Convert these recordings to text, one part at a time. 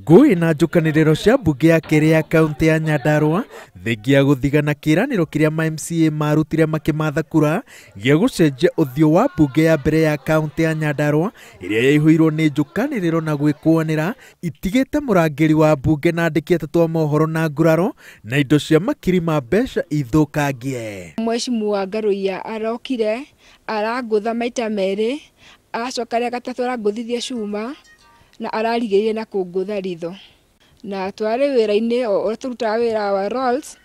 Ngũĩ na njũkanĩrĩro cia mbunge ya kerĩ ya kaunti ya Nyandarua thengia ya gũthigana kĩĩranĩro kĩrĩa ma MCA marutire makĩmatha kura gĩa gũcenjia ũthiũ wa mbunge ya mbere ya kaunti ya Nyandarua ĩrĩa yaihũirwo nĩ njũkanĩrĩro na gwĩkũanĩra itigĩte mũrangĩri wa mbunge na andĩki atatũ a mohoro na nguraro na indo cia makiri ma mbeca ithũkangie. Mheshimiwa Ngaruiya arokire arangũtha maita merĩ, acoka rĩa gatatũ arangũthithia cuma na ararigĩrĩria na kũngũtha ritho. Na twarĩ wĩra-inĩ ũrĩa tũrutaga wĩra wa roles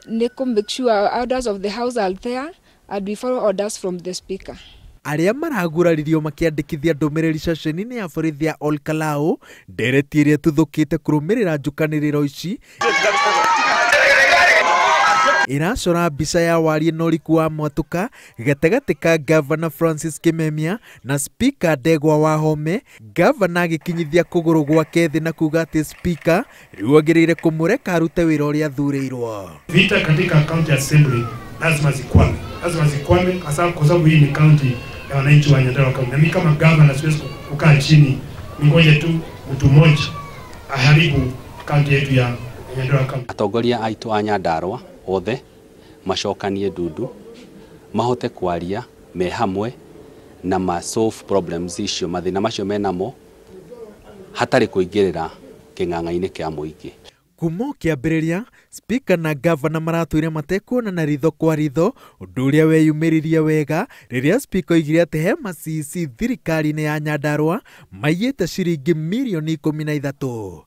nĩ kũ make sure orders of the house are there and we follow orders from the speaker. Arĩa maraguraririo makĩandĩkithia ndũmĩrĩri ceceni-inĩ ya borithi ya Ol Kalou ndereti ĩrĩa ĩtuthũkĩte kũrũmĩrĩra njũkanĩrĩro ici ĩracora mbica ya warie na ũriku wa mwatũka gatagatĩ ka Gavana Francis Kimemia na Speaker Ndegwa Wahome. Gavana agĩkinyithia kũgũrũ gwake thĩ na kuga atĩ Speaker rĩu agĩrĩire kũmũreka arute wĩra ũrĩa athurĩirwo. Vita katika county assembly lazima zikwame, lazima zikwame kwa sababu hii ni county ya wananchi wa Nyandarua County. Na mimi kama governor siwezi kukaa chini ningoje tu mtu mmoja aharibu county yetu ya Nyandarua County. Atongoria aitũ a Nyandarua othe macokanie ndundu mahote kwaria me hamwe na ma solve problems icio mathina macio menamo hatarĩ kũingĩrĩra kĩng'ang'a-inĩ kĩa mũingĩ. Kuma kĩambĩrĩria Speaker na Gavana maratũire matekuonana ritho kwa ritho, ũndũ ũrĩa weyumĩririe wega rĩrĩa Speaker oigire atĩ he ma CEC thirikari-inĩ ya Nyandarua maiyĩte ciringi mirioni 13.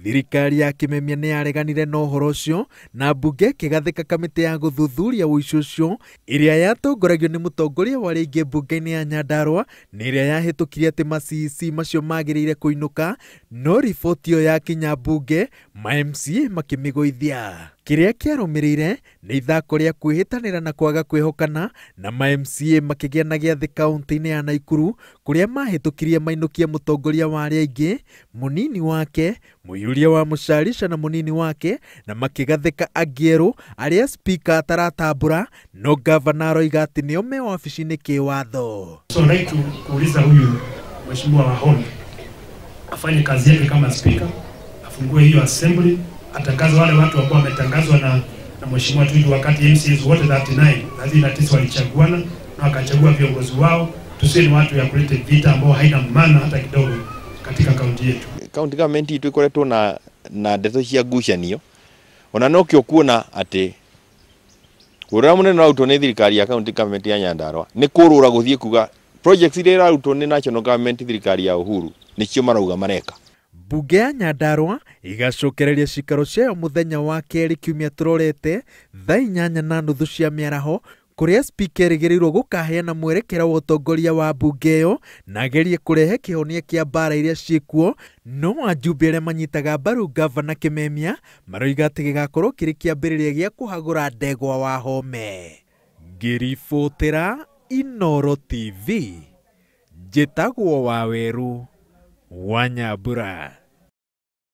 Thirikari ya Kimemia nĩ yareganire na ũhoro ũcio na mbunge ĩkĩgathĩka kamĩtĩ ya gũthuthuria ũici ũcio ĩrĩa yatongoragio nĩ mũtongoria wa arĩa aingĩ mbunge-inĩ ya Nyandarua na ĩrĩa yahĩtũkirie atĩ ma CEC macio magĩrĩire kũinũka, no riboti ĩyo yakinya mbunge ma MCA makĩmĩgũithia. Kĩrĩa kĩarũmĩrĩire nĩ ithako rĩa kwĩhĩtanĩra na kwaga kwĩhokana na ma MCA makĩgĩa na gĩathĩ kaunti-inĩ ya Naikuru kũrĩa mahĩtũkirie mainũkie mũtongoria wa arĩa aingĩ, mũnini wake, mũiyũria wa mũcarica na mũnini wake, na makĩgathĩka angĩ erũ arĩa Speaker ataratambũra, no Gavana aroiga atĩ nĩo me wabici-inĩ kĩwatho. So like to kuuliza huyu Mheshimiwa Wahome afanye kazi yake kama speaker, afungue hiyo assembly, atangaze wale watu ambao wametangazwa na Mheshimiwa Tuju wakati MCAs wote 39 walichaguana na wakachagua viongozi wao. Tusiwe ni watu ya kuleta vita ambao haina maana hata kidogo katika kaunti yetu. County government itu ikoretwo na ndeto cia ngucanio ona nokio kuona ati ũrĩa mũnene ũrarutwo nĩ thirikari ya county government ya Nyandarua nĩ kũrũra gũthiĩ kuga projects iria irarutwo nĩ national government thirikari ya Uhuru nĩcio marauga mareka. Mbunge ya Nyandarua igacokereria cikaro ciayo mũthenya wa kerĩ kiumia tũrorete thaa 8:30 cia mĩaraho kũrĩa Speaker erĩgĩrĩirwo gũkaheana mwerekera wa ũtongoria wa mbunge ĩyo na agerie kũrehe kĩhonia kĩa mbara iria ciĩkuo, no ajumbe arĩa manyitaga mbaru Gavana Kimemia maroiga atĩ gĩgakorwo kĩrĩ kĩambĩrĩria gĩa kũhagũra Ndegwa Wahome. Ngĩribotera Inooro TV, njĩtagwo Waweru wa Nyambura.